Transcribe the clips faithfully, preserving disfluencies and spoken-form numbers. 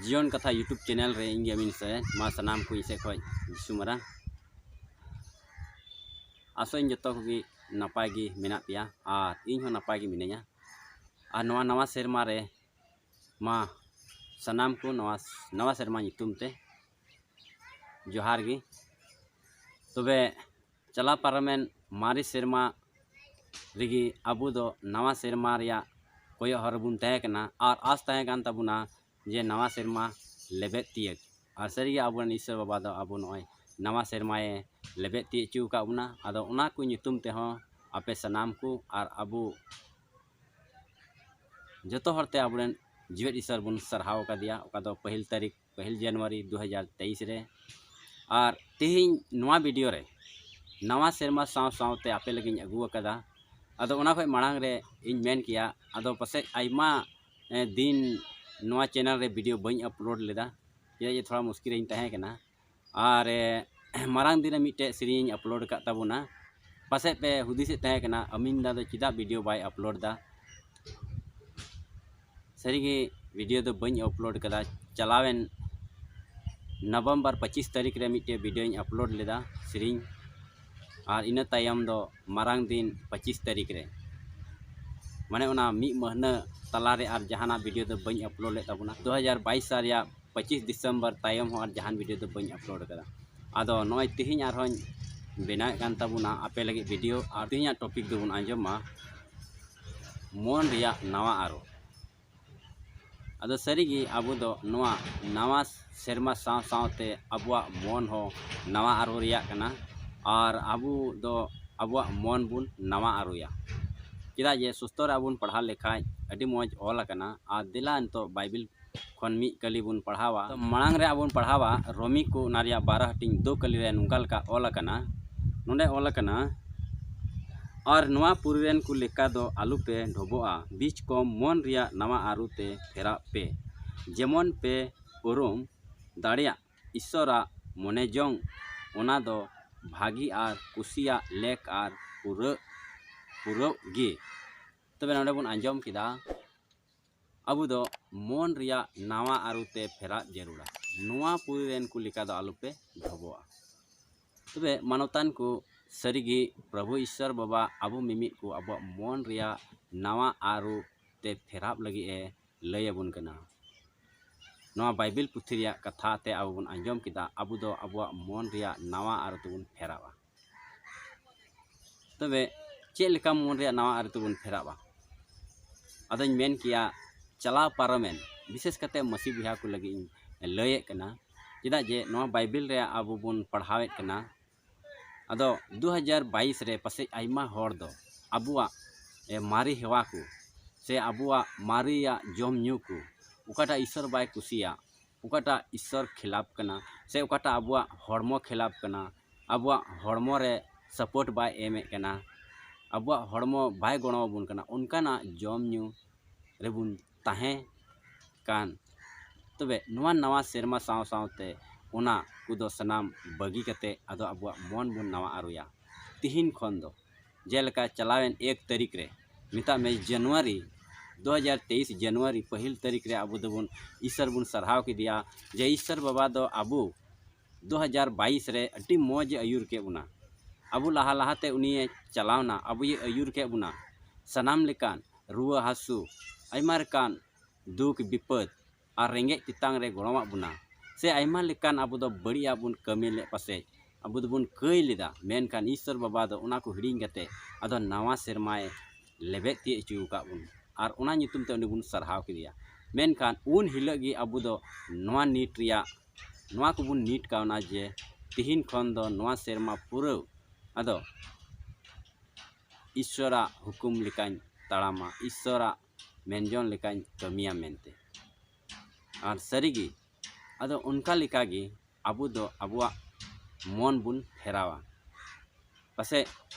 ᱡᱤᱭᱚᱱ ᱠᱟᱛᱷᱟ YouTube channel ᱨᱮ ᱤᱧ ᱜᱮ ᱟᱹᱵᱤᱱ ᱥᱮ ᱢᱟ ᱥᱟᱱᱟᱢ ᱠᱚ ᱤᱧ ᱥᱮᱫ ᱠᱷᱚᱱ ᱡᱤᱥᱩ ᱢᱟᱨᱟᱝ᱾ ᱟᱥᱚᱜ ᱟᱹᱧ ᱡᱚᱛᱚ ᱠᱚᱜᱮ ᱱᱟᱯᱟᱭ ᱜᱮ ᱢᱮᱱᱟᱜ ᱯᱮᱭᱟ ᱟᱨ ᱤᱧ ᱦᱚᱸ ᱱᱟᱯᱟᱭ ᱜᱮ ᱢᱤᱱᱟᱹᱧᱟ᱾ ᱟᱨ ᱱᱚᱣᱟ ᱱᱟᱣᱟ ᱥᱮᱨᱢᱟ ᱨᱮ ᱢᱟ ᱥᱟᱱᱟᱢ ᱠᱚ ᱱᱚᱣᱟ ᱱᱟᱣᱟ ᱥᱮᱨᱢᱟ ᱧᱩᱛᱩᱢ ᱛᱮ ᱡᱚᱦᱟᱨ ᱜᱮ᱾ ᱛᱚᱵᱮ ᱪᱟᱞᱟᱣ ᱯᱟᱨᱚᱢᱮᱱ ᱢᱟᱨᱮ ᱥᱮᱨᱢᱟ ᱨᱮᱜᱮ ᱟᱵᱚ ᱫᱚ ᱱᱟᱣᱟ ᱥᱮᱨᱢᱟ ᱨᱮᱭᱟᱜ ᱠᱚᱭᱚᱜ ᱦᱚᱨ ᱨᱮᱵᱚᱱ ᱛᱟᱦᱮᱸ ᱠᱟᱱᱟ ᱟᱨ ᱟᱥ ᱛᱟᱦᱮᱸ ᱠᱟᱱ ᱛᱟᱵᱚᱱᱟ ᱡᱮ ᱱᱟᱣᱟ ᱥᱮᱨᱢᱟ ᱞᱮᱵᱮᱫ ᱛᱤᱭᱟᱹᱜ᱾ ᱟᱨ ᱥᱟᱹᱨᱤᱜᱮ ᱟᱵᱚᱨᱮᱱ ᱤᱥᱥᱚᱨ ᱵᱟᱵᱟ ᱫᱚ ᱟᱵᱚ ᱱᱚᱜᱼᱚᱭ ᱱᱟᱣᱟ ᱥᱮᱨᱢᱟᱭ ᱞᱮᱵᱮᱫ ᱛᱤᱭᱟᱹᱜ ᱦᱚᱪᱚ ᱟᱠᱟᱫ ᱵᱚᱱᱟ᱾ ᱟᱫᱚ ᱚᱱᱟ ᱠᱚ ᱧᱩᱛᱩᱢ ᱛᱮᱦᱚᱸ ᱟᱯᱮ ᱥᱟᱱᱟᱢ ᱠᱚ ᱟᱨ ᱟᱵᱚ ᱡᱚᱛᱚ ᱦᱚᱲᱛᱮ ᱟᱵᱚᱨᱮᱱ ᱡᱤᱣᱮᱫ ᱤᱥᱥᱚᱨ ᱵᱚᱱ ᱥᱟᱨᱦᱟᱣ ᱟᱠᱟᱫᱮᱭᱟ, ᱚᱠᱟ ᱫᱚ ᱯᱟᱹᱦᱤᱞ ᱛᱟᱹᱨᱤᱠᱷ ᱯᱟᱹᱦᱤᱞ ᱡᱟᱱᱩᱣᱟᱨᱤ ᱫᱩ ᱦᱟᱡᱟᱨ ᱛᱮᱭᱤᱥ ᱨᱮ᱾ ᱟᱨ ᱛᱮᱦᱮᱧ ᱱᱚᱣᱟ ᱵᱷᱤᱰᱤᱭᱳ ᱨᱮ ᱱᱟᱣᱟ ᱥᱮᱨᱢᱟ ᱥᱟᱶ ᱥᱟᱶᱛᱮ ᱟᱯᱮ ᱞᱟᱹᱜᱤᱫ ᱤᱧ ᱟᱹᱜᱩ ᱟᱠᱟᱫᱟ᱾ ᱟᱫᱚ ᱚᱱᱟ ᱠᱷᱚᱱ ᱢᱟᱲᱟᱝ ᱨᱮ ᱤᱧ ᱢᱮᱱ ᱠᱮᱭᱟ, ᱟᱫᱚ ᱯᱟᱥᱮᱡ ᱟᱭᱢᱟ ᱮ, ᱫᱤᱱ ᱱᱚᱣᱟ ᱪᱮᱱᱮᱞ ᱨᱮ ᱵᱷᱤᱰᱤᱭᱳ ᱵᱟᱹᱧ ᱟᱯᱞᱳᱰ ᱞᱮᱫᱟ, ᱪᱮᱫᱟᱜ ᱡᱮ ᱛᱷᱚᱲᱟ ᱢᱩᱥᱠᱤᱞ ᱨᱮᱧ ᱛᱟᱦᱮᱸ ᱠᱟᱱᱟ᱾ ᱟᱨ ᱮ, ᱢᱟᱨᱟᱝ ᱫᱤᱱ ᱨᱮ ᱢᱤᱫᱴᱮᱡ ᱥᱮᱨᱮᱧ ᱤᱧ ᱟᱯᱞᱳᱰ ᱟᱠᱟᱫ ᱛᱟᱵᱚᱱᱟ᱾ ᱯᱟᱥᱮᱡ ᱯᱮ ᱦᱩᱫᱤᱥᱮᱫ ᱛᱟᱦᱮᱸ ᱠᱟᱱᱟ ᱟᱢᱤᱱ ᱫᱟ ᱫᱚ ᱪᱮᱫᱟᱜ ᱵᱷᱤᱰᱤᱭᱳ ᱵᱟᱭ ᱟᱯᱞᱳᱰ ᱮᱫᱟ᱾ ᱥᱟᱹᱨᱤᱜᱮ ᱵᱷᱤᱰᱤᱭᱳ ᱫᱚ ᱵᱟᱹᱧ ᱟᱯᱞᱳᱰ ᱠᱟᱫᱟ᱾ ᱪᱟᱞᱟᱣᱮᱱ ᱱᱚᱵᱷᱮᱢᱵᱚᱨ ᱯᱚᱸᱪᱤᱥ ᱛᱟᱹᱨᱤᱠᱷ ᱨᱮ ᱢᱤᱫᱴᱮᱡ ᱵᱷᱤᱰᱤᱭᱳᱧ ᱟᱯᱞᱳᱰ ᱞᱮᱫᱟ ᱥᱮᱨᱮᱧ, ᱟᱨ ᱤᱱᱟᱹ ᱛᱟᱭᱚᱢ ᱫᱚ ᱢᱟᱨᱟᱝ ᱫᱤᱱ ᱯᱚᱸᱪᱤᱥ ᱛᱟᱹᱨᱤᱠᱷ ᱨᱮ, ᱢᱟᱱᱮ ᱚᱱᱟ ᱢᱤᱫ ᱢᱟᱹᱦᱱᱟᱹ ᱛᱟᱞᱟᱨᱮ ᱟᱨ ᱡᱟᱦᱟᱱᱟᱜ ᱵᱷᱤᱰᱤᱭᱳ ᱫᱚ ᱵᱟᱹᱧ ᱟᱯᱞᱳᱰ ᱞᱮᱫ ᱛᱟᱵᱚᱱᱟ᱾ ᱫᱩ ᱦᱟᱡᱟᱨ ᱵᱟᱭᱤᱥ ᱥᱟᱞ ᱨᱮᱭᱟᱜ ᱯᱚᱸᱪᱤᱥ ᱰᱤᱥᱮᱢᱵᱚᱨ ᱛᱟᱭᱚᱢ ᱦᱚᱸ ᱟᱨ ᱡᱟᱦᱟᱱ ᱵᱷᱤᱰᱤᱭᱳ ᱫᱚ ᱵᱟᱹᱧ ᱟᱯᱞᱳᱰ ᱠᱟᱫᱟ᱾ ᱟᱫᱚ ᱱᱚᱜᱼᱚᱭ ᱛᱮᱦᱮᱧ ᱟᱨᱦᱚᱸᱧ ᱵᱮᱱᱟᱣᱮᱫ ᱠᱟᱱ ᱛᱟᱵᱚᱱᱟ ᱟᱯᱮ ᱞᱟᱹᱜᱤᱫ ᱵᱷᱤᱰᱤᱭᱳ, ᱟᱨ ᱛᱮᱦᱮᱧᱟᱜ ᱴᱚᱯᱤᱠ ᱫᱚᱵᱚᱱ ᱟᱸᱡᱚᱢᱟ ᱢᱚᱱ ᱨᱮᱭᱟᱜ ᱱᱟᱣᱟ ᱟᱨᱚ᱾ ᱟᱫᱚ ᱥᱟᱹᱨᱤᱜᱮ ᱟᱵᱚ ᱫᱚ ᱱᱚᱣᱟ ᱱᱟᱣᱟ ᱥᱮᱨᱢᱟ ᱥᱟᱶ ᱥᱟᱶᱛᱮ ᱟᱵᱚᱣᱟᱜ ᱢᱚᱱ ᱦᱚᱸ ᱱᱟᱣᱟ ᱟᱨᱚ ᱨᱮᱭᱟᱜ ᱠᱟᱱᱟ, ᱟᱨ ᱟᱵᱚ ᱫᱚ ᱟᱵᱚᱣᱟᱜ ᱢᱚᱱ ᱵᱚᱱ ᱱᱟᱣᱟ ᱟᱨᱚᱭᱟ᱾ ᱪᱮᱫᱟᱜ ᱡᱮ ᱥᱩᱥᱛᱚ ᱨᱮ ᱟᱵᱚ ᱵᱚᱱ ᱯᱟᱲᱦᱟᱣ ᱞᱮᱠᱷᱟᱡ ᱟᱹᱰᱤ ᱢᱚᱡᱽ ᱚᱞ ᱟᱠᱟᱱᱟ᱾ ᱟᱨ ᱫᱮᱞᱟ ᱱᱤᱛᱚᱜ ᱵᱟᱭᱵᱮᱞ ᱠᱷᱚᱱ ᱢᱤᱫ ᱠᱟᱹᱞᱤ ᱵᱚᱱ ᱯᱟᱲᱦᱟᱣᱟ᱾ ᱛᱚ, ᱢᱟᱲᱟᱝ ᱨᱮ ᱟᱵᱚ ᱵᱚᱱ ᱯᱟᱲᱦᱟᱣᱟ ᱨᱳᱢᱤ ᱠᱚ, ᱚᱱᱟ ᱨᱮᱭᱟᱜ ᱵᱟᱨᱚ ᱦᱟᱹᱴᱤᱧ ᱫᱩ ᱠᱟᱹᱞᱤ ᱨᱮ ᱱᱚᱝᱠᱟ ᱞᱮᱠᱟ ᱚᱞ ᱟᱠᱟᱱᱟ, ᱱᱚᱰᱮ ᱚᱞ ᱟᱠᱟᱱᱟ, "ᱟᱨ ᱱᱚᱣᱟ ᱯᱩᱨᱤ ᱨᱮᱱ ᱠᱚ ᱞᱮᱠᱟ ᱫᱚ ᱟᱞᱚᱯᱮ ᱰᱷᱚᱵᱚᱜᱼᱟ, ᱵᱤᱪ ᱠᱚᱢ ᱢᱚᱱ ᱨᱮᱭᱟᱜ ᱱᱟᱣᱟ ᱟᱹᱨᱩ ᱛᱮ ᱯᱷᱮᱨᱟᱜ ᱯᱮ, ᱡᱮᱢᱚᱱ ᱯᱮ ᱩᱨᱩᱢ ᱫᱟᱲᱮᱭᱟᱜ ᱤᱥᱥᱚᱨᱟᱜ ᱢᱚᱱᱮ ᱡᱚᱝ, ᱚᱱᱟ ᱫᱚ ᱵᱷᱟᱹᱜᱤ ᱟᱨ ᱠᱩᱥᱤᱭᱟᱜ ᱞᱮᱠ ᱟᱨ ᱯᱩᱨᱟᱹᱜ ᱯᱩᱨᱟᱹᱜ ᱜᱮ᱾" ᱛᱚᱵᱮ ᱱᱚᱰᱮ ᱵᱚᱱ ᱟᱸᱡᱚᱢ ᱠᱮᱫᱟ, ᱟᱵᱚ ᱫᱚ ᱢᱚᱱ ᱨᱮᱭᱟᱜ ᱱᱟᱣᱟ ᱟᱹᱨᱩ ᱛᱮ ᱯᱷᱮᱨᱟᱜ ᱡᱟᱹᱨᱩᱲᱟ᱾ ᱱᱚᱣᱟ ᱯᱩᱨᱤ ᱨᱮᱱ ᱠᱚ ᱞᱮᱠᱟ ᱫᱚ ᱟᱞᱚᱯᱮ ᱰᱷᱚᱵᱚᱜᱼᱟ᱾ ᱛᱚᱵᱮ ᱢᱟᱱᱚᱛᱟᱱ ᱠᱚ, ᱥᱟᱹᱨᱤᱜᱮ ᱯᱨᱚᱵᱷᱩ ᱤᱥᱥᱚᱨ ᱵᱟᱵᱟ ᱟᱵᱚ ᱢᱤᱢᱤᱫ ᱠᱚ ᱟᱵᱚᱣᱟᱜ ᱢᱚᱱ ᱨᱮᱭᱟᱜ ᱱᱟᱣᱟ ᱟᱹᱨᱩ ᱛᱮ ᱯᱷᱮᱨᱟᱣ ᱞᱟᱹᱜᱤᱫ ᱮ ᱞᱟᱹᱭ ᱟᱵᱚᱱ ᱠᱟᱱᱟ᱾ ᱱᱚᱣᱟ ᱵᱟᱭᱵᱮᱞ ᱯᱩᱛᱷᱤ ᱨᱮᱭᱟᱜ ᱠᱟᱛᱷᱟ ᱛᱮ ᱟᱵᱚ ᱵᱚᱱ ᱟᱸᱡᱚᱢ ᱠᱮᱫᱟ, ᱟᱵᱚ ᱫᱚ ᱟᱵᱚᱣᱟᱜ ᱢᱚᱱ ᱨᱮᱭᱟᱜ ᱱᱟᱣᱟ ᱟᱹᱨᱩ ᱛᱮᱵᱚᱱ ᱯᱷᱮᱨᱟᱜᱼᱟ᱾ ᱛᱚᱵᱮ ᱪᱮᱫ ᱞᱮᱠᱟ ᱢᱚᱱ ᱨᱮᱭᱟᱜ ᱱᱟᱣᱟ ᱟᱹᱨᱩ ᱛᱮᱵᱚᱱ ᱯᱷᱮᱨᱟᱜᱼᱟ? ᱟᱫᱚᱧ ᱢᱮᱱ ᱠᱮᱭᱟ, ᱪᱟᱞᱟᱣ ᱯᱟᱨᱚᱢᱮᱱ, ᱵᱤᱥᱮᱥ ᱠᱟᱛᱮ ᱢᱟᱹᱥᱤ ᱵᱚᱭᱦᱟ ᱠᱚ ᱞᱟᱹᱜᱤᱫ ᱤᱧ ᱞᱟᱹᱭᱮᱫ ᱠᱟᱱᱟ, ᱪᱮᱫᱟᱜ ᱡᱮ ᱱᱚᱣᱟ ᱵᱟᱭᱵᱮᱞ ᱨᱮ ᱟᱵᱚ ᱵᱚᱱ ᱯᱟᱲᱦᱟᱣᱮᱫ ᱠᱟᱱᱟ᱾ ᱟᱫᱚ ᱫᱩ ᱦᱟᱡᱟᱨ ᱵᱟᱭᱤᱥ ᱨᱮ ᱯᱟᱥᱮᱡ ᱟᱭᱢᱟ ᱦᱚᱲ ᱫᱚ ᱟᱵᱚᱣᱟᱜ, ᱮ, ᱢᱟᱨᱮ ᱦᱮᱣᱟ ᱠᱚ ᱥᱮ ᱟᱵᱚᱣᱟᱜ ᱢᱟᱨᱮᱭᱟᱜ ᱡᱚᱢ ᱧᱩ ᱠᱚ, ᱚᱠᱟᱴᱟᱜ ᱤᱥᱥᱚᱨ ᱵᱟᱭ ᱠᱩᱥᱤᱭᱟᱜ, ᱚᱠᱟᱴᱟᱜ ᱤᱥᱥᱚᱨ ᱠᱷᱤᱞᱟᱯ ᱠᱟᱱᱟ, ᱥᱮ ᱚᱠᱟᱴᱟᱜ ᱟᱵᱚᱣᱟᱜ ᱦᱚᱲᱢᱚ ᱠᱷᱤᱞᱟᱯ ᱠᱟᱱᱟ, ᱟᱵᱚᱣᱟᱜ ᱦᱚᱲᱢᱚ ᱨᱮ ᱥᱟᱯᱳᱨᱴ ᱵᱟᱭ ᱮᱢᱮᱫ ᱠᱟᱱᱟ, ᱟᱵᱚᱣᱟᱜ ᱦᱚᱲᱢᱚ ᱵᱟᱭ ᱜᱚᱲᱚ ᱟᱵᱚᱱ ᱠᱟᱱᱟ, ᱚᱱᱠᱟᱱᱟᱜ ᱡᱚᱢ ᱧᱩ ᱨᱮᱵᱚᱱ ᱛᱟᱦᱮᱸ ᱠᱟᱱ᱾ ᱛᱚᱵᱮ ᱱᱚᱣᱟ ᱱᱟᱣᱟ ᱥᱮᱨᱢᱟ ᱥᱟᱶ ᱥᱟᱶᱛᱮ ᱚᱱᱟ ᱠᱚᱫᱚ ᱥᱟᱱᱟᱢ ᱵᱟᱹᱜᱤ ᱠᱟᱛᱮ ᱟᱫᱚ ᱟᱵᱚᱣᱟᱜ ᱢᱚᱱ ᱵᱚᱱ ᱱᱟᱣᱟ ᱟᱹᱨᱩᱭᱟ᱾ ᱛᱤᱦᱤᱧ ᱠᱷᱚᱱ ᱫᱚ ᱡᱮᱞᱮᱠᱟ ᱪᱟᱞᱟᱣᱮᱱ ᱮᱠ ᱛᱟᱹᱨᱤᱠᱷ ᱨᱮ, ᱢᱮᱛᱟᱜ ᱢᱮ ᱡᱟᱱᱩᱣᱟᱨᱤ, ᱫᱩ ᱦᱟᱡᱟᱨ ᱛᱮᱭᱤᱥ ᱡᱟᱱᱩᱣᱟᱨᱤ ᱯᱟᱹᱦᱤᱞ ᱛᱟᱹᱨᱤᱠᱷ ᱨᱮ ᱟᱵᱚ ᱫᱚᱵᱚᱱ ᱤᱥᱥᱚᱨ ᱵᱚᱱ ᱥᱟᱨᱦᱟᱣ ᱠᱮᱫᱮᱭᱟ ᱡᱮ ᱤᱥᱥᱚᱨ ᱵᱟᱵᱟ ᱫᱚ ᱟᱵᱚ ᱫᱩ ᱦᱟᱡᱟᱨ ᱵᱟᱭᱤᱥ ᱨᱮ ᱟᱹᱰᱤ ᱢᱚᱡᱽ ᱮ ᱟᱹᱭᱩᱨ ᱠᱮᱫ ᱵᱚᱱᱟ᱾ ᱟᱵᱚ ᱞᱟᱦᱟ ᱞᱟᱦᱟᱛᱮ ᱩᱱᱤᱭᱮ ᱪᱟᱞᱟᱣᱱᱟ, ᱟᱵᱚᱭᱮ ᱟᱹᱭᱩᱨ ᱠᱮᱫ ᱵᱚᱱᱟ᱾ ᱥᱟᱱᱟᱢ ᱞᱮᱠᱟᱱ ᱨᱩᱣᱟᱹ ᱦᱟᱹᱥᱩ, ᱟᱭᱢᱟ ᱞᱮᱠᱟᱱ ᱫᱩᱠ ᱵᱤᱯᱚᱫ ᱟᱨ ᱨᱮᱸᱜᱮᱡ ᱛᱮᱛᱟᱝ ᱨᱮ ᱜᱚᱲᱚᱣᱟᱜ ᱵᱚᱱᱟ, ᱥᱮ ᱟᱭᱢᱟ ᱞᱮᱠᱟᱱ ᱟᱵᱚ ᱫᱚ ᱵᱟᱹᱲᱤᱡᱟᱜ ᱵᱚᱱ ᱠᱟᱹᱢᱤ ᱞᱮᱫ ᱯᱟᱥᱮᱡ, ᱟᱵᱚ ᱫᱚᱵᱚᱱ ᱠᱟᱹᱭ ᱞᱮᱫᱟ, ᱢᱮᱱᱠᱷᱟᱱ ᱤᱥᱥᱚᱨ ᱵᱟᱵᱟ ᱫᱚ ᱚᱱᱟ ᱠᱚ ᱦᱤᱲᱤᱧ ᱠᱟᱛᱮ ᱟᱫᱚ ᱱᱟᱣᱟ ᱥᱮᱨᱢᱟᱭ ᱞᱮᱵᱮᱫ ᱛᱤᱭᱳᱜ ᱦᱚᱪᱚ ᱟᱠᱟᱫ ᱵᱚᱱ ᱟᱨ ᱚᱱᱟ ᱧᱩᱛᱩᱢ ᱛᱮ ᱩᱱᱤ ᱵᱚᱱ ᱥᱟᱨᱦᱟᱣ ᱠᱮᱫᱮᱭᱟ᱾ ᱢᱮᱱᱠᱷᱟᱱ ᱩᱱ ᱦᱤᱞᱳᱜ ᱜᱮ ᱟᱵᱚ ᱫᱚ ᱱᱚᱣᱟ ᱱᱤᱴ ᱨᱮᱭᱟᱜ, ᱱᱚᱣᱟ ᱠᱚᱵᱚᱱ ᱱᱤᱴ ᱠᱟᱣᱱᱟ ᱡᱮ ᱛᱤᱦᱤᱧ ᱠᱷᱚᱱ ᱫᱚ ᱱᱚᱣᱟ ᱥᱮᱨᱢᱟ ᱯᱩᱨᱟᱹᱣ ᱟᱫᱚ ᱤᱥᱥᱚᱨᱟᱜ ᱦᱩᱠᱩᱢ ᱞᱮᱠᱟᱧ ᱛᱟᱲᱟᱢᱟ, ᱤᱥᱥᱚᱨᱟᱜ ᱢᱮᱱᱡᱚᱝ ᱞᱮᱠᱟᱧ ᱠᱟᱹᱢᱤᱭᱟ ᱢᱮᱱᱛᱮ᱾ ᱟᱨ ᱥᱟᱹᱨᱤᱜᱮ ᱟᱫᱚ ᱚᱱᱠᱟ ᱞᱮᱠᱟᱜᱮ ᱟᱵᱚ ᱫᱚ ᱟᱵᱚᱣᱟᱜ ᱢᱚᱱ ᱵᱚᱱ ᱯᱷᱮᱨᱟᱣᱟ᱾ ᱯᱟᱥᱮᱡ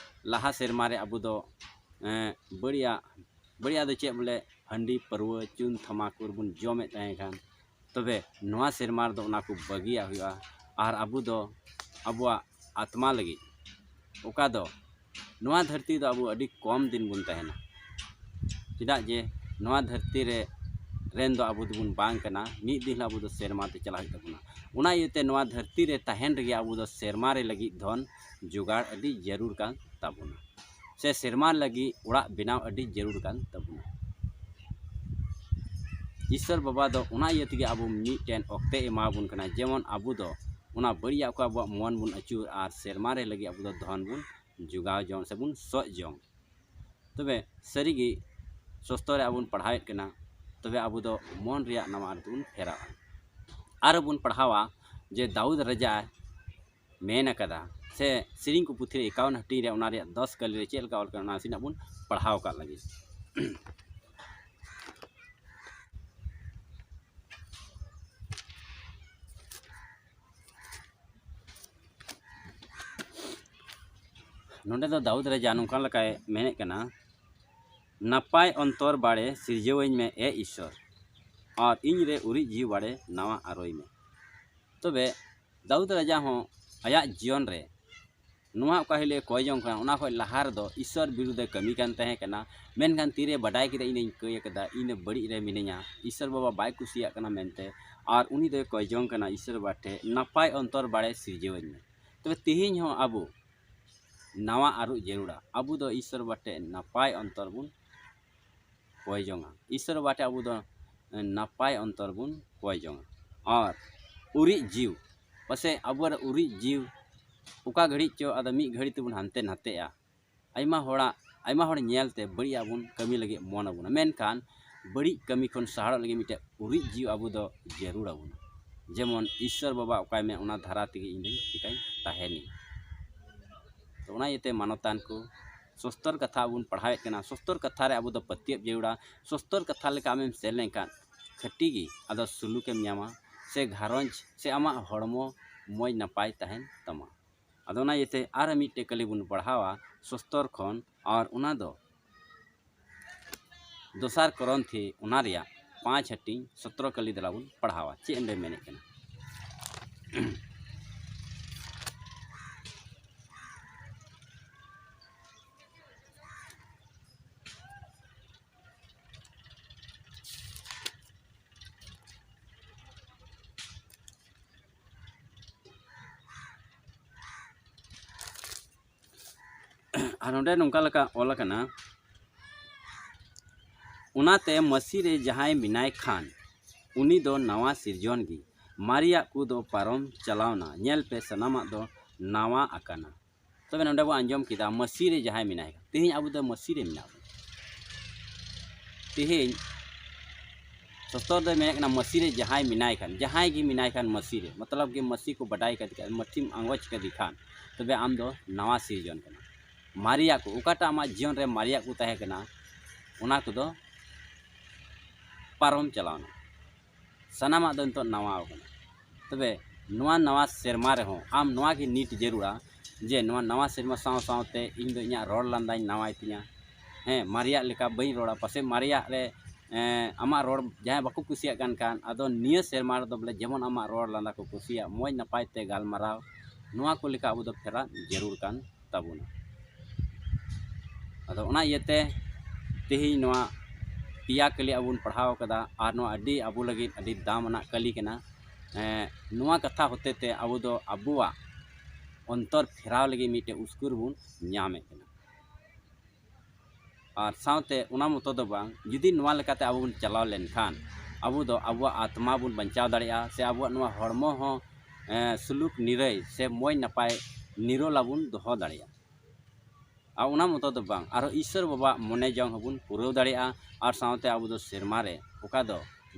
ᱞᱟᱦᱟ ᱥᱮᱨᱢᱟ ᱨᱮ ᱟᱵᱚ ᱫᱚ, ᱮᱸ, ᱵᱟᱹᱲᱤᱡᱟᱜ, ᱵᱟᱹᱲᱤᱡᱟᱜ ᱫᱚ ᱪᱮᱫ ᱵᱚᱞᱮ, ᱦᱟᱺᱰᱤ ᱯᱟᱹᱨᱣᱟᱹ ᱪᱩᱱ ᱛᱷᱟᱢᱟᱠᱩᱨ ᱵᱚᱱ ᱡᱚᱢᱮᱫ ᱛᱟᱦᱮᱸ ᱠᱟᱱ, ᱛᱚᱵᱮ ᱱᱚᱣᱟ ᱥᱮᱨᱢᱟ ᱨᱮᱫᱚ ᱚᱱᱟ ᱠᱚ ᱵᱟᱹᱜᱤᱭᱟᱜ ᱦᱩᱭᱩᱜᱼᱟ᱾ ᱟᱨ ᱟᱵᱚ ᱫᱚ ᱟᱵᱚᱣᱟᱜ ᱟᱛᱢᱟ ᱞᱟᱹᱜᱤᱫ, ᱚᱠᱟ ᱫᱚ ᱱᱚᱣᱟ ᱫᱷᱟᱹᱨᱛᱤ ᱫᱚ ᱟᱵᱚ ᱟᱹᱰᱤ ᱠᱚᱢ ᱫᱤᱱ ᱵᱚᱱ ᱛᱟᱦᱮᱱᱟ, ᱪᱮᱫᱟᱜ ᱡᱮ ᱱᱚᱣᱟ ᱫᱷᱟᱹᱨᱛᱤ ᱨᱮ ᱨᱮᱱ ᱫᱚ ᱟᱵᱚ ᱫᱚᱵᱚᱱ ᱵᱟᱝ ᱠᱟᱱᱟ᱾ ᱢᱤᱫ ᱫᱤᱱ ᱦᱤᱞᱳᱜ ᱟᱵᱚ ᱫᱚ ᱥᱮᱨᱢᱟ ᱛᱮ ᱪᱟᱞᱟᱜ ᱦᱩᱭᱩᱜ ᱛᱟᱵᱚᱱᱟ᱾ ᱚᱱᱟ ᱤᱭᱟᱹᱛᱮ ᱱᱚᱣᱟ ᱫᱷᱟᱹᱨᱛᱤ ᱨᱮ ᱛᱟᱦᱮᱱ ᱨᱮᱜᱮ ᱟᱵᱚ ᱫᱚ ᱥᱮᱨᱢᱟ ᱨᱮ ᱞᱟᱹᱜᱤᱫ ᱫᱷᱚᱱ ᱡᱚᱜᱟᱲ ᱟᱹᱰᱤ ᱡᱟᱹᱨᱩᱲ ᱠᱟᱱ ᱛᱟᱵᱚᱱᱟ, ᱥᱮ ᱥᱮᱨᱢᱟ ᱞᱟᱹᱜᱤᱫ ᱚᱲᱟᱜ ᱵᱮᱱᱟᱣ ᱟᱹᱰᱤ ᱡᱟᱹᱨᱩᱲ ᱠᱟᱱ ᱛᱟᱵᱚᱱᱟ᱾ ᱤᱥᱥᱚᱨ ᱵᱟᱵᱟ ᱫᱚ ᱚᱱᱟ ᱤᱭᱟᱹ ᱛᱮᱜᱮ ᱟᱵᱚ ᱢᱤᱫᱴᱮᱱ ᱚᱠᱛᱮ ᱮᱢᱟᱵᱚᱱ ᱠᱟᱱᱟ, ᱡᱮᱢᱚᱱ ᱟᱵᱚ ᱫᱚ ᱚᱱᱟ ᱵᱟᱹᱲᱤᱡᱟᱜ ᱠᱚ ᱟᱵᱚᱣᱟᱜ ᱢᱚᱱ ᱵᱚᱱ ᱟᱹᱪᱩᱨ ᱟᱨ ᱥᱮᱨᱢᱟ ᱨᱮ ᱞᱟᱹᱜᱤᱫ ᱟᱵᱚ ᱫᱚ ᱫᱷᱚᱱ ᱵᱚᱱ ᱡᱚᱜᱟᱣ ᱡᱚᱝ ᱥᱮᱵᱚᱱ ᱥᱚᱜ ᱡᱚᱝ᱾ ᱛᱚᱵᱮ ᱥᱟᱹᱨᱤᱜᱮ ᱥᱚᱥᱛᱚ ᱨᱮ ᱟᱵᱚ ᱵᱚᱱ ᱯᱟᱲᱦᱟᱣᱮᱫ ᱠᱟᱱᱟ, ᱛᱚᱵᱮ ᱟᱵᱚ ᱫᱚ ᱢᱚᱱ ᱨᱮᱭᱟᱜ ᱱᱟᱣᱟ ᱟᱨ ᱛᱮᱵᱚᱱ ᱯᱷᱮᱨᱟᱣᱟ᱾ ᱟᱨ ᱵᱚᱱ ᱯᱟᱲᱦᱟᱣᱟ ᱡᱮ ᱫᱟᱣᱩᱫ ᱨᱟᱡᱟ ᱢᱮᱱ ᱟᱠᱟᱫᱟ, ᱥᱮ ᱥᱮᱨᱮᱧ ᱠᱚ ᱯᱩᱛᱷᱤ ᱨᱮ ᱮᱠᱟᱣᱚᱱ ᱦᱟᱹᱴᱤᱧ ᱨᱮ ᱚᱱᱟ ᱨᱮᱭᱟᱜ ᱫᱚᱥ ᱠᱟᱹᱞᱤ ᱨᱮ ᱪᱮᱫ ᱞᱮᱠᱟ ᱚᱞ ᱠᱟᱱᱟ, ᱚᱱᱟ ᱱᱟᱥᱮᱱᱟᱜ ᱵᱚᱱ ᱯᱟᱲᱦᱟᱣ ᱠᱟᱜ ᱞᱟᱹᱜᱤᱫ᱾ ᱱᱚᱰᱮ ᱫᱚ ᱫᱟᱣᱩᱫ ᱨᱟᱡᱟ ᱱᱚᱝᱠᱟ ᱞᱮᱠᱟᱭ ᱢᱮᱱᱮᱫ ᱠᱟᱱᱟ, ᱱᱟᱯᱟᱭ ᱚᱱᱛᱚᱨ ᱵᱟᱲᱮ ᱥᱤᱨᱡᱟᱹᱣᱟᱹᱧ ᱢᱮ ᱮ ᱤᱥᱥᱚᱨ, ᱟᱨ ᱤᱧ ᱨᱮ ᱩᱨᱤᱡ ᱡᱤᱣᱤ ᱵᱟᱲᱮ ᱱᱟᱣᱟ ᱟᱨᱚᱭ ᱢᱮ᱾ ᱛᱚᱵᱮ ᱫᱟᱣᱩᱫ ᱨᱟᱡᱟ ᱦᱚᱸ ᱟᱭᱟᱜ ᱡᱤᱭᱚᱱ ᱨᱮ ᱱᱚᱣᱟ ᱚᱠᱟ ᱦᱤᱞᱳᱜ ᱠᱚᱭ ᱡᱚᱝ ᱠᱟᱱᱟ, ᱚᱱᱟ ᱠᱷᱚᱱ ᱞᱟᱦᱟ ᱨᱮᱫᱚ ᱤᱥᱥᱚᱨ ᱵᱤᱨᱩᱫᱷ ᱮ ᱠᱟᱹᱢᱤ ᱠᱟᱱ ᱛᱟᱦᱮᱸ ᱠᱟᱱᱟ᱾ ᱢᱮᱱᱠᱷᱟᱱ ᱛᱤᱨᱮ ᱵᱟᱰᱟᱭ ᱠᱮᱫᱟ, ᱤᱧ ᱫᱚᱧ ᱠᱟᱹᱭ ᱟᱠᱟᱫᱟ, ᱤᱧ ᱫᱚ ᱵᱟᱹᱲᱤᱡ ᱨᱮ ᱢᱤᱱᱟᱹᱧᱟ, ᱤᱥᱥᱚᱨ ᱵᱟᱵᱟ ᱵᱟᱭ ᱠᱩᱥᱤᱭᱟᱜ ᱠᱟᱱᱟ ᱢᱮᱱᱛᱮ, ᱟᱨ ᱩᱱᱤ ᱫᱚᱭ ᱠᱚᱭ ᱡᱚᱝ ᱠᱟᱱᱟ ᱤᱥᱥᱚᱨ ᱵᱟᱵᱟ ᱴᱷᱮᱱ, ᱱᱟᱯᱟᱭ ᱚᱱᱛᱚᱨ ᱵᱟᱲᱮ ᱥᱤᱨᱡᱟᱹᱣᱟᱹᱧ ᱢᱮ᱾ ᱛᱚᱵᱮ ᱛᱮᱦᱮᱧ ᱦᱚᱸ ᱟᱵᱚ ᱱᱟᱣᱟ ᱟᱹᱨᱩ ᱡᱟᱹᱨᱩᱲᱟ᱾ ᱟᱵᱚ ᱫᱚ ᱤᱥᱥᱚᱨ ᱵᱟᱵᱟ ᱴᱷᱮᱱ ᱱᱟᱯᱟᱭ ᱚᱱᱛᱚᱨ ᱵᱚᱱ ᱠᱚᱭ ᱡᱚᱝᱟ᱾ ᱤᱥᱥᱚᱨ ᱵᱟᱵᱟ ᱴᱷᱮᱱ ᱟᱵᱚ ᱫᱚ ᱱᱟᱯᱟᱭ ᱚᱱᱛᱚᱨ ᱵᱚᱱ ᱠᱚᱭ ᱡᱚᱝᱟ᱾ ᱟᱨ ᱩᱨᱤᱡ ᱡᱤᱣ, ᱯᱟᱥᱮᱡ ᱟᱵᱚᱣᱟᱜ ᱩᱨᱤᱡ ᱡᱤᱣ ᱚᱠᱟ ᱜᱷᱟᱹᱲᱤᱡ ᱪᱚ ᱟᱫᱚ ᱢᱤᱫ ᱜᱷᱟᱹᱲᱤᱡ ᱛᱮᱵᱚᱱ ᱦᱟᱱᱛᱮ ᱱᱟᱛᱮᱜᱼᱟ᱾ ᱟᱭᱢᱟ ᱦᱚᱲᱟᱜ, ᱟᱭᱢᱟ ᱦᱚᱲ ᱧᱮᱞᱛᱮ ᱵᱟᱹᱲᱤᱡ ᱟᱜ ᱵᱚᱱ ᱠᱟᱹᱢᱤ ᱞᱟᱹᱜᱤᱫ ᱢᱚᱱ ᱟᱵᱚᱱᱟ, ᱢᱮᱱᱠᱷᱟᱱ ᱵᱟᱹᱲᱤᱡ ᱠᱟᱹᱢᱤ ᱠᱷᱚᱱ ᱥᱟᱦᱟᱜ ᱞᱟᱹᱜᱤᱫ ᱢᱤᱫᱴᱮᱱ ᱩᱨᱤᱡ ᱡᱤᱣᱤ ᱟᱵᱚ ᱫᱚ ᱡᱟᱹᱨᱩᱲ ᱟᱵᱚᱱᱟ᱾ ᱡᱮᱢᱚᱱ ᱤᱥᱥᱚᱨ ᱵᱟᱵᱟ ᱚᱠᱟᱭ ᱢᱮ, ᱚᱱᱟ ᱫᱷᱟᱨᱟ ᱛᱮᱜᱮ ᱤᱧ ᱫᱚᱧ ᱪᱤᱠᱟᱹᱧ ᱛᱟᱦᱮᱱᱤᱧ᱾ ᱛᱚ ᱚᱱᱟ ᱤᱭᱟᱹᱛᱮ ᱢᱟᱱᱚᱛᱟᱱ ᱠᱚ, ᱥᱚᱥᱛᱚᱨ ᱠᱟᱛᱷᱟ ᱵᱚᱱ ᱯᱟᱲᱦᱟᱣᱮᱫ ᱠᱟᱱᱟ, ᱥᱚᱥᱛᱚᱨ ᱠᱟᱛᱷᱟ ᱨᱮ ᱟᱵᱚ ᱫᱚ ᱯᱟᱹᱛᱭᱟᱹᱣ ᱡᱟᱹᱨᱩᱲᱟ᱾ ᱥᱚᱥᱛᱚᱨ ᱠᱟᱛᱷᱟ ᱞᱮᱠᱟ ᱟᱢᱮᱢ ᱥᱮᱱ ᱞᱮᱱᱠᱷᱟᱱ ᱠᱷᱟᱹᱴᱤ ᱜᱮ ᱟᱫᱚ ᱥᱩᱞᱩᱠᱮᱢ ᱧᱟᱢᱟ, ᱥᱮ ᱜᱷᱟᱨᱚᱸᱡᱽ ᱥᱮ ᱟᱢᱟᱜ ᱦᱚᱲᱢᱚ ᱢᱚᱡᱽ ᱱᱟᱯᱟᱭ ᱛᱟᱦᱮᱱ ᱛᱟᱢᱟ᱾ ᱟᱫᱚ ᱚᱱᱟ ᱤᱭᱟᱹᱛᱮ ᱟᱨ ᱢᱤᱫᱴᱮᱡ ᱠᱟᱹᱞᱤ ᱵᱚᱱ ᱯᱟᱲᱦᱟᱣᱟ ᱥᱚᱥᱛᱚᱨ ᱠᱷᱚᱱ, ᱟᱨ ᱚᱱᱟ ᱫᱚ ᱫᱚᱥᱟᱨ ᱠᱚᱨᱚᱱᱛᱷᱤ, ᱚᱱᱟ ᱨᱮᱭᱟᱜ ᱯᱟᱸᱪ ᱦᱟᱹᱴᱤᱧ ᱥᱚᱛᱨᱚ ᱠᱟᱹᱞᱤ ᱫᱮᱞᱟ ᱵᱚᱱ ᱯᱟᱲᱦᱟᱣᱟ᱾ ᱪᱮᱫ ᱚᱸᱰᱮ ᱢᱮᱱᱮᱫ ᱠᱟᱱᱟ? ᱟᱨ ᱱᱚᱰᱮ ᱱᱚᱝᱠᱟ ᱞᱮᱠᱟ ᱚᱞ ᱟᱠᱟᱱᱟ, ᱚᱱᱟᱛᱮ ᱢᱟᱹᱥᱤ ᱨᱮ ᱡᱟᱦᱟᱸᱭ ᱢᱮᱱᱟᱭ ᱠᱷᱟᱱ, ᱩᱱᱤ ᱫᱚ ᱱᱟᱣᱟ ᱥᱤᱨᱡᱚᱱ ᱜᱮ, ᱢᱟᱨᱮᱭᱟᱜ ᱠᱚᱫᱚ ᱯᱟᱨᱚᱢ ᱪᱟᱞᱟᱣᱱᱟ, ᱧᱮᱞ ᱯᱮ, ᱥᱟᱱᱟᱢᱟᱜ ᱫᱚ ᱱᱟᱣᱟ ᱟᱠᱟᱱᱟ᱾ ᱛᱚᱵᱮ ᱱᱚᱰᱮ ᱵᱚᱱ ᱟᱸᱡᱚᱢ ᱠᱮᱫᱟ, ᱢᱟᱹᱥᱤ ᱨᱮ ᱡᱟᱦᱟᱸᱭ ᱢᱮᱱᱟᱭ ᱠᱷᱟᱱ᱾ ᱛᱮᱦᱮᱧ ᱟᱵᱚ ᱫᱚ ᱢᱟᱹᱥᱤ ᱨᱮ ᱢᱮᱱᱟᱜ ᱵᱚᱱᱟ᱾ ᱛᱮᱦᱮᱧ ᱥᱚᱥᱛᱚᱨ ᱫᱚᱭ ᱢᱮᱱᱮᱫ ᱠᱟᱱᱟ, ᱢᱟᱹᱥᱤ ᱨᱮ ᱡᱟᱦᱟᱸᱭ ᱢᱮᱱᱟᱭ ᱠᱷᱟᱱ, ᱡᱟᱦᱟᱸᱭ ᱜᱮ ᱢᱮᱱᱟᱭ ᱠᱷᱟᱱ ᱢᱟᱹᱥᱤ ᱨᱮ, ᱢᱚᱛᱞᱚᱵ ᱜᱮ ᱢᱟᱹᱥᱤ ᱠᱚ ᱵᱟᱰᱟᱭ ᱠᱟᱫᱮ ᱠᱷᱟᱱ, ᱢᱟᱹᱴᱷᱤᱢ ᱟᱸᱜᱚᱪ ᱠᱟᱫᱮ ᱠᱷᱟᱱ, ᱛᱚᱵᱮ ᱟᱢ ᱫᱚ ᱱᱟᱣᱟ ᱥᱤᱨᱡᱚᱱ ᱠᱟᱱᱟ᱾ ᱢᱟᱨᱮᱭᱟᱜ ᱠᱚ, ᱚᱠᱟᱴᱟᱜ ᱟᱢᱟᱜ ᱡᱤᱭᱚᱱ ᱨᱮ ᱢᱟᱨᱮᱭᱟᱜ ᱠᱚ ᱛᱟᱦᱮᱸ ᱠᱟᱱᱟ, ᱚᱱᱟ ᱠᱚᱫᱚ ᱯᱟᱨᱚᱢ ᱪᱟᱞᱟᱣᱱᱟ, ᱥᱟᱱᱟᱢᱟᱜ ᱫᱚ ᱱᱤᱛᱚᱜ ᱱᱟᱣᱟ ᱟᱠᱟᱱᱟ᱾ ᱛᱚᱵᱮ ᱱᱚᱣᱟ ᱱᱟᱣᱟ ᱥᱮᱨᱢᱟ ᱨᱮᱦᱚᱸ ᱟᱢ ᱱᱚᱣᱟ ᱜᱮ ᱱᱤᱛ ᱡᱟᱹᱨᱩᱲᱟ ᱡᱮ ᱱᱚᱣᱟ ᱱᱟᱣᱟ ᱥᱮᱨᱢᱟ ᱥᱟᱶ ᱥᱟᱶᱛᱮ ᱤᱧ ᱫᱚ ᱤᱧᱟᱹᱜ ᱨᱚᱲ ᱞᱟᱸᱫᱟᱧ ᱱᱟᱣᱟᱭ ᱛᱤᱧᱟ᱾ ᱦᱮᱸ, ᱢᱟᱨᱮᱭᱟᱜ ᱞᱮᱠᱟ ᱵᱟᱹᱧ ᱨᱚᱲᱟ, ᱯᱟᱥᱮᱡ ᱢᱟᱨᱮᱭᱟᱜ ᱨᱮ, ᱮᱸ, ᱟᱢᱟᱜ ᱨᱚᱲ ᱡᱟᱦᱟᱸᱭ ᱵᱟᱠᱚ ᱠᱩᱥᱤᱭᱟᱜ ᱠᱟᱱ ᱠᱷᱟᱱ, ᱟᱫᱚ ᱱᱤᱭᱟᱹ ᱥᱮᱨᱢᱟ ᱨᱮᱫᱚ ᱵᱚᱞᱮ ᱡᱮᱢᱚᱱ ᱟᱢᱟᱜ ᱨᱚᱲ ᱞᱟᱸᱫᱟ ᱠᱚ ᱠᱩᱥᱤᱭᱟᱜ, ᱢᱚᱡᱽ ᱱᱟᱯᱟᱭ ᱛᱮ ᱜᱟᱞᱢᱟᱨᱟᱣ, ᱱᱚᱣᱟ ᱠᱚ ᱞᱮᱠᱟ ᱟᱵᱚ ᱫᱚ ᱯᱷᱮᱨᱟᱣ ᱡᱟᱹᱨᱩᱲ ᱠᱟᱱ ᱛᱟᱵᱚᱱᱟ᱾ ᱟᱫᱚ ᱚᱱᱟ ᱤᱭᱟᱹᱛᱮ ᱛᱮᱦᱮᱧ ᱱᱚᱣᱟ ᱯᱮᱭᱟ ᱠᱟᱹᱞᱤ ᱟᱵᱚ ᱵᱚᱱ ᱯᱟᱲᱦᱟᱣ ᱠᱟᱫᱟ, ᱟᱨ ᱱᱚᱣᱟ ᱟᱹᱰᱤ ᱟᱵᱚ ᱞᱟᱹᱜᱤᱫ ᱟᱹᱰᱤ ᱫᱟᱢ ᱟᱱᱟᱜ ᱠᱟᱹᱞᱤ ᱠᱟᱱᱟ᱾ ᱮᱸ, ᱱᱚᱣᱟ ᱠᱟᱛᱷᱟ ᱦᱚᱛᱮ ᱛᱮ ᱟᱵᱚ ᱫᱚ ᱟᱵᱚᱣᱟᱜ ᱚᱱᱛᱚᱨ ᱯᱷᱮᱨᱟᱣ ᱞᱟᱹᱜᱤᱫ ᱢᱤᱫᱴᱮᱱ ᱩᱥᱠᱩᱨ ᱵᱚᱱ ᱧᱟᱢᱮᱫ ᱠᱟᱱᱟ᱾ ᱟᱨ ᱥᱟᱶᱛᱮ ᱚᱱᱟ ᱢᱚᱛᱚ ᱫᱚ ᱵᱟᱝ, ᱡᱩᱫᱤ ᱱᱚᱣᱟ ᱞᱮᱠᱟᱛᱮ ᱟᱵᱚ ᱵᱚᱱ ᱪᱟᱞᱟᱣ ᱞᱮᱱᱠᱷᱟᱱ, ᱟᱵᱚ ᱫᱚ ᱟᱵᱚᱣᱟᱜ ᱟᱛᱢᱟ ᱵᱚᱱ ᱵᱟᱧᱪᱟᱣ ᱫᱟᱲᱮᱭᱟᱜᱼᱟ, ᱥᱮ ᱟᱵᱚᱣᱟᱜ ᱱᱚᱣᱟ ᱦᱚᱲᱢᱚ ᱦᱚᱸ, ᱮᱸ, ᱥᱩᱞᱩᱠ ᱱᱤᱨᱟᱹᱭ ᱥᱮ ᱢᱚᱡᱽ ᱱᱟᱯᱟᱭ ᱱᱤᱨᱚᱞᱟ ᱵᱚᱱ ᱫᱚᱦᱚ ᱫᱟᱲᱮᱭᱟᱜᱼᱟ᱾ ᱟᱨ ᱚᱱᱟ ᱢᱚᱛᱚ ᱫᱚ ᱵᱟᱝ, ᱟᱨᱦᱚᱸ ᱤᱥᱥᱚᱨ ᱵᱟᱵᱟᱣᱟᱜ ᱢᱚᱱᱮ ᱡᱚᱝ ᱦᱚᱸᱵᱚᱱ ᱯᱩᱨᱟᱹᱣ ᱫᱟᱲᱮᱭᱟᱜᱼᱟ᱾ ᱟᱨ ᱥᱟᱶᱛᱮ ᱟᱵᱚ ᱫᱚ ᱥᱮᱨᱢᱟ ᱨᱮ, ᱚᱠᱟ ᱫᱚ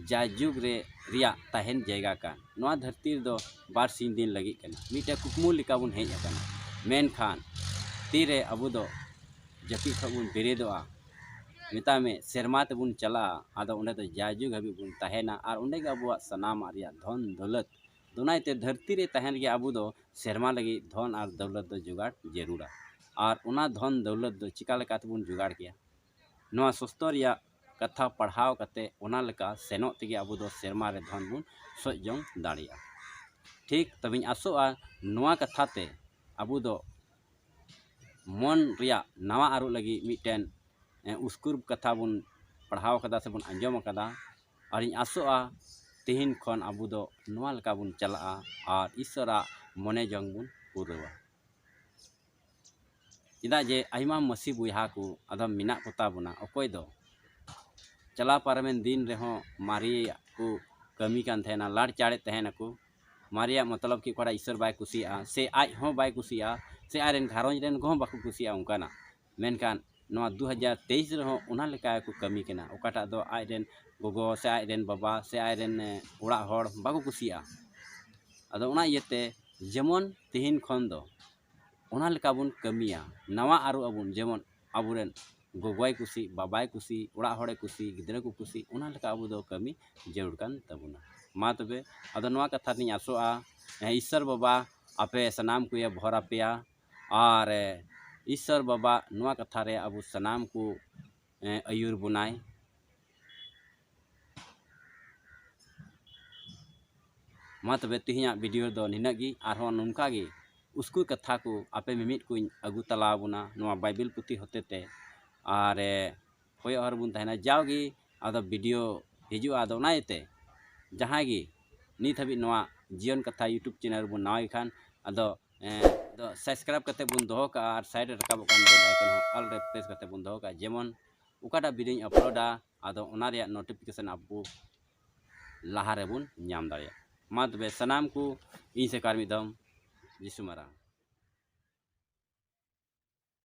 ᱡᱟᱭᱡᱩᱜᱽ ᱨᱮ ᱨᱮᱭᱟᱜ ᱛᱟᱦᱮᱱ ᱡᱟᱭᱜᱟ ᱠᱟᱱ, ᱱᱚᱣᱟ ᱫᱷᱟᱹᱨᱛᱤ ᱨᱮᱫᱚ ᱵᱟᱨ ᱥᱤᱧ ᱫᱤᱱ ᱞᱟᱹᱜᱤᱫ ᱠᱟᱱᱟ, ᱢᱤᱫᱴᱮᱱ ᱠᱩᱠᱢᱩ ᱞᱮᱠᱟ ᱵᱚᱱ ᱦᱮᱡ ᱟᱠᱟᱱᱟ᱾ ᱢᱮᱱᱠᱷᱟᱱ ᱛᱤᱨᱮ ᱟᱵᱚ ᱫᱚ ᱡᱟᱹᱯᱤᱫ ᱠᱷᱚᱱ ᱵᱚᱱ ᱵᱮᱨᱮᱫᱚᱜᱼᱟ, ᱢᱮᱛᱟᱭ ᱢᱮ ᱥᱮᱨᱢᱟ ᱛᱮᱵᱚᱱ ᱪᱟᱞᱟᱜᱼᱟ, ᱟᱫᱚ ᱚᱸᱰᱮ ᱫᱚ ᱡᱟᱭᱡᱩᱜᱽ ᱦᱟᱹᱵᱤᱡ ᱵᱚᱱ ᱛᱟᱦᱮᱱᱟ᱾ ᱟᱨ ᱚᱸᱰᱮ ᱜᱮ ᱟᱵᱚᱣᱟᱜ ᱥᱟᱱᱟᱢᱟᱜ ᱨᱮᱭᱟᱜ ᱫᱷᱚᱱ ᱫᱚᱞᱚᱛ ᱫᱚ ᱚᱱᱟᱛᱮ ᱫᱷᱟᱹᱨᱛᱤ ᱨᱮ ᱛᱟᱦᱮᱱ ᱞᱟᱹᱜᱤᱫ ᱟᱵᱚ ᱫᱚ ᱥᱮᱨᱢᱟ ᱞᱟᱹᱜᱤᱫ ᱫᱷᱚᱱ ᱟᱨ ᱫᱟᱹᱣᱞᱟᱹᱛ ᱫᱚ ᱡᱚᱜᱟᱲ ᱡᱟᱹᱨᱩᱲᱟ᱾ ᱟᱨ ᱚᱱᱟ ᱫᱷᱚᱱ ᱫᱟᱹᱣᱞᱟᱹᱛ ᱫᱚ ᱪᱤᱠᱟ ᱞᱮᱠᱟ ᱛᱮᱵᱚᱱ ᱡᱚᱜᱟᱲ ᱠᱮᱭᱟ? ᱱᱚᱣᱟ ᱥᱚᱥᱛᱚ ᱨᱮᱭᱟᱜ ᱠᱟᱛᱷᱟ ᱯᱟᱲᱦᱟᱣ ᱠᱟᱛᱮ ᱚᱱᱟ ᱞᱮᱠᱟ ᱥᱮᱱᱚᱜ ᱛᱮᱜᱮ ᱟᱵᱚ ᱫᱚ ᱥᱮᱨᱢᱟ ᱨᱮ ᱫᱷᱚᱱ ᱵᱚᱱ ᱥᱚᱡ ᱡᱚᱝ ᱫᱟᱲᱮᱭᱟᱜᱼᱟ᱾ ᱴᱷᱤᱠ, ᱛᱚᱵᱮᱧ ᱟᱥᱚᱜᱼᱟ ᱱᱚᱣᱟ ᱠᱟᱛᱷᱟ ᱛᱮ ᱟᱵᱚ ᱫᱚ ᱢᱚᱱ ᱨᱮᱭᱟᱜ ᱱᱟᱣᱟ ᱟᱹᱨᱩ ᱞᱟᱹᱜᱤᱫ ᱢᱤᱫᱴᱮᱱ, ᱮ, ᱩᱥᱠᱩᱨ ᱠᱟᱛᱷᱟ ᱵᱚᱱ ᱯᱟᱲᱦᱟᱣ ᱠᱟᱫᱟ ᱥᱮ ᱵᱚᱱ ᱟᱸᱡᱚᱢ ᱟᱠᱟᱫᱟ᱾ ᱟᱨᱤᱧ ᱟᱥᱚᱜᱼᱟ ᱛᱮᱦᱮᱧ ᱠᱷᱚᱱ ᱟᱵᱚ ᱫᱚ ᱱᱚᱣᱟ ᱞᱮᱠᱟ ᱵᱚᱱ ᱪᱟᱞᱟᱜᱼᱟ ᱟᱨ ᱤᱥᱥᱚᱨᱟᱜ ᱢᱚᱱᱮ ᱡᱚᱝ ᱵᱚᱱ ᱯᱩᱨᱟᱹᱣᱟ᱾ ᱪᱮᱫᱟᱜ ᱡᱮ ᱟᱭᱢᱟ ᱢᱟᱹᱥᱤ ᱵᱚᱭᱦᱟ ᱠᱚ ᱟᱫᱚ ᱢᱮᱱᱟᱜ ᱠᱚᱛᱟ ᱵᱚᱱᱟ, ᱚᱠᱚᱭ ᱫᱚ ᱪᱟᱞᱟᱣ ᱯᱟᱨᱚᱢᱮᱱ ᱫᱤᱱ ᱨᱮᱦᱚᱸ ᱢᱟᱨᱮᱭᱟᱜ ᱠᱚ ᱠᱟᱹᱢᱤ ᱠᱟᱱ ᱛᱟᱦᱮᱱᱟ, ᱞᱟᱲᱪᱟᱲᱮᱫ ᱛᱟᱦᱮᱱᱟᱠᱚ, ᱢᱟᱨᱮᱭᱟᱜ ᱢᱚᱛᱞᱚᱵ ᱠᱤ ᱚᱠᱟᱴᱟᱜ ᱤᱥᱚᱨ ᱵᱟᱭ ᱠᱩᱥᱤᱭᱟᱜᱼᱟ, ᱥᱮ ᱟᱡ ᱦᱚᱸ ᱵᱟᱭ ᱠᱩᱥᱤᱭᱟᱜᱼᱟ, ᱥᱮ ᱟᱡ ᱨᱮᱱ ᱜᱷᱟᱨᱚᱸᱡᱽ ᱨᱮᱱ ᱠᱚᱦᱚᱸ ᱵᱟᱠᱚ ᱠᱩᱥᱤᱭᱟᱜᱼᱟ ᱚᱱᱠᱟᱱᱟᱜ᱾ ᱢᱮᱱᱠᱷᱟᱱ ᱱᱚᱣᱟ ᱫᱩ ᱦᱟᱡᱟᱨ ᱛᱮᱭᱤᱥ ᱨᱮᱦᱚᱸ ᱚᱱᱟ ᱞᱮᱠᱟ ᱜᱮᱠᱚ ᱠᱟᱹᱢᱤ ᱠᱟᱱᱟ, ᱚᱠᱟᱴᱟᱜ ᱫᱚ ᱟᱡ ᱨᱮᱱ ᱜᱚᱜᱚ ᱥᱮ ᱟᱡ ᱨᱮᱱ ᱵᱟᱵᱟ ᱥᱮ ᱟᱡ ᱨᱮᱱ, ᱮ, ᱚᱲᱟᱜ ᱦᱚᱲ ᱵᱟᱠᱚ ᱠᱩᱥᱤᱭᱟᱜᱼᱟ᱾ ᱟᱫᱚ ᱚᱱᱟ ᱤᱭᱟᱹᱛᱮ ᱡᱮᱢᱚᱱ ᱛᱮᱦᱮᱧ ᱠᱷᱚᱱ ᱫᱚ ᱚᱱᱟ ᱞᱮᱠᱟ ᱵᱚᱱ ᱠᱟᱹᱢᱤᱭᱟ, ᱱᱟᱣᱟ ᱟᱹᱨᱩ ᱟᱵᱚᱱ, ᱡᱮᱢᱚᱱ ᱟᱵᱚᱨᱮᱱ ᱜᱚᱜᱚᱭ ᱠᱩᱥᱤ, ᱵᱟᱵᱟᱭ ᱠᱩᱥᱤ, ᱚᱲᱟᱜ ᱦᱚᱲᱮ ᱠᱩᱥᱤ, ᱜᱤᱫᱽᱨᱟᱹ ᱠᱚ ᱠᱩᱥᱤ, ᱚᱱᱟ ᱞᱮᱠᱟ ᱟᱵᱚ ᱫᱚ ᱠᱟᱹᱢᱤ ᱡᱟᱹᱨᱩᱲ ᱠᱟᱱ ᱛᱟᱵᱚᱱᱟ᱾ ᱢᱟ ᱛᱚᱵᱮ, ᱟᱫᱚ ᱱᱚᱣᱟ ᱠᱟᱛᱷᱟ ᱛᱤᱧ ᱟᱥᱚᱜᱼᱟ, ᱦᱮᱸ, ᱤᱥᱥᱚᱨ ᱵᱟᱵᱟ ᱟᱯᱮ ᱥᱟᱱᱟᱢ ᱠᱚᱭᱮ ᱵᱷᱚᱨ ᱟᱯᱮᱭᱟ, ᱟᱨ, ᱮ, ᱤᱥᱥᱚᱨ ᱵᱟᱵᱟ ᱱᱚᱣᱟ ᱠᱟᱛᱷᱟ ᱨᱮ ᱟᱵᱚ ᱥᱟᱱᱟᱢ ᱠᱚ, ᱮ, ᱟᱹᱭᱩᱨ ᱵᱚᱱᱟᱭ᱾ ᱢᱟ ᱛᱚᱵᱮ, ᱛᱮᱦᱮᱧᱟᱜ ᱵᱷᱤᱰᱤᱭᱳ ᱫᱚ ᱱᱤᱱᱟᱹᱜ ᱜᱮ᱾ ᱟᱨᱦᱚᱸ ᱱᱚᱝᱠᱟ ᱜᱮ ᱩᱥᱠᱩᱨ ᱠᱟᱛᱷᱟ ᱠᱚ ᱟᱯᱮ ᱢᱤᱢᱤᱫ ᱠᱚᱧ ᱟᱹᱜᱩ ᱛᱟᱞᱟ ᱟᱵᱚᱱᱟ ᱱᱚᱣᱟ ᱵᱟᱭᱵᱮᱞ ᱯᱩᱛᱷᱤ ᱦᱚᱛᱮ ᱛᱮ᱾ ᱟᱨ, ᱮ, ᱠᱚᱭᱚᱜ ᱦᱚᱨ ᱵᱚᱱ ᱛᱟᱦᱮᱱᱟ, ᱡᱟᱣᱜᱮ ᱟᱫᱚ ᱵᱷᱤᱰᱤᱭᱳ ᱦᱤᱡᱩᱜᱼᱟ᱾ ᱟᱫᱚ ᱚᱱᱟ ᱤᱭᱟᱹᱛᱮ ᱡᱟᱦᱟᱸᱭ ᱜᱮ ᱱᱤᱛ ᱦᱟᱹᱵᱤᱡ ᱱᱚᱣᱟ ᱡᱤᱭᱚᱱ ᱠᱟᱛᱷᱟ YouTube ᱪᱮᱱᱮᱞ ᱵᱚᱱ ᱱᱟᱣᱟ ᱜᱮ ᱠᱷᱟᱱ, ᱟᱫᱚ, ᱮ, ᱟᱫᱚ ᱥᱟᱵᱥᱠᱨᱟᱭᱤᱵ ᱠᱟᱛᱮ ᱵᱚᱱ ᱫᱚᱦᱚ ᱠᱟᱜᱼᱟ ᱟᱨ ᱥᱟᱭᱤᱰ ᱨᱮ ᱨᱟᱠᱟᱵᱚᱜ ᱠᱟᱱ ᱵᱮᱞ ᱟᱭᱠᱚᱱ ᱦᱚᱸ ᱚᱞ ᱨᱮ ᱯᱨᱮᱥ ᱠᱟᱛᱮ ᱵᱚᱱ ᱫᱚᱦᱚ ᱠᱟᱜᱼᱟ, ᱡᱮᱢᱚᱱ ᱚᱠᱟᱴᱟᱜ ᱵᱷᱤᱰᱤᱭᱳᱧ ᱟᱯᱞᱳᱰᱟ, ᱟᱫᱚ ᱚᱱᱟ ᱨᱮᱭᱟᱜ ᱱᱳᱴᱤᱯᱷᱤᱠᱮᱥᱚᱱ ᱟᱵᱚ ᱞᱟᱦᱟ ᱨᱮᱵᱚᱱ ᱧᱟᱢ ᱫᱟᱲᱮᱭᱟᱜᱼᱟ᱾ ᱢᱟ ᱛᱚᱵᱮ ᱥᱟᱱᱟᱢ ᱠᱚ ᱤᱧ ᱥᱮ ᱠᱟᱨ ᱢᱤᱫ ᱫᱷᱟᱣ ᱡᱤᱥᱩ ᱢᱟᱨᱟᱝ᱾